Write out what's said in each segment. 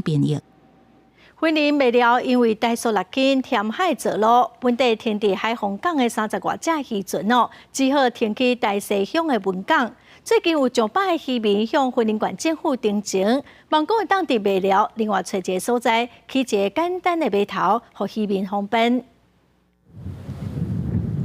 編譯。雲林麥寮因為台塑六輕填海造陸，本底停佇海防港的三十外隻漁船哦，只好停去大勢鄉的文港。最近有上百个漁民向雲林縣政府陳情，望講會當佇麥寮另外揣一个所在，起一个簡單的碼頭，予漁民方便。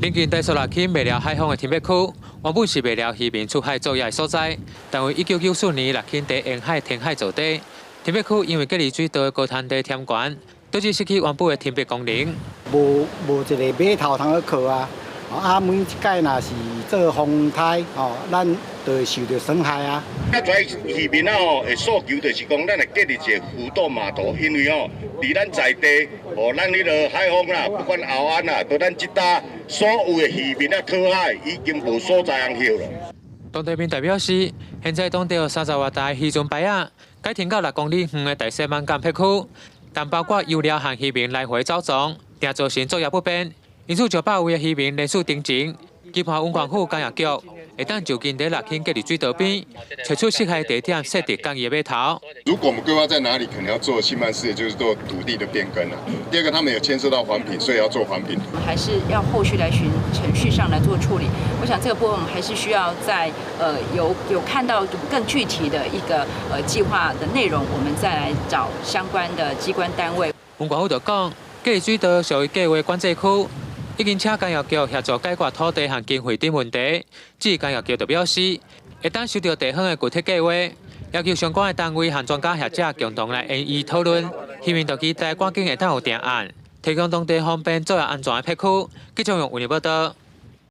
鄰近台塑六輕麥寮海防的停泊區，原本是麥寮漁民出海作業的所在，但為1994年六輕佇沿海填海造地，停泊區因為隔離水道的高灘地填懸，導致失去原本的停泊功能。無無一个碼頭通去靠啊！啊，每一擺若是做風颱吼，咱就會受著損害啊。較濟漁民仔吼，會訴求就是講，咱會建立一个浮島碼頭，因為吼，佇咱在地，哦，咱彼个海防啦，不管後岸啦，到咱這搭所有的漁民仔討海，已經無所在通歇了。當地民代表示，現在當地有三十外台漁船排仔，改停到6公里遠的大勢艋舺泊區，但包括油料和漁民來回走動，定造成作業不便。因此，上百位的漁民連續陳情，期盼雲縣府工業局會當就近佇六輕隔離水道邊，揣出適合地點設置簡易的碼頭。如果我們規劃在哪裡，可能要做興辦事業，就是做土地的變更了。第二個，他們有牽涉到環評，所以要做環評。還是要後續來循程序上來做處理。我想這個部分我們還是需要在有看到更具體的一個計劃的內容，我們再來找相關的機關單位。雲縣府就講，隔離水道屬於計劃管制區，已經請工業局協助解決土地和經費等問題。至於工業局就表示，會等收到地方的具體計劃，要求相關的單位和專家學者共同來研議討論，希望就期待趕緊會當有定案，提供當地方便作業安全的泊區。記者用雲林報道。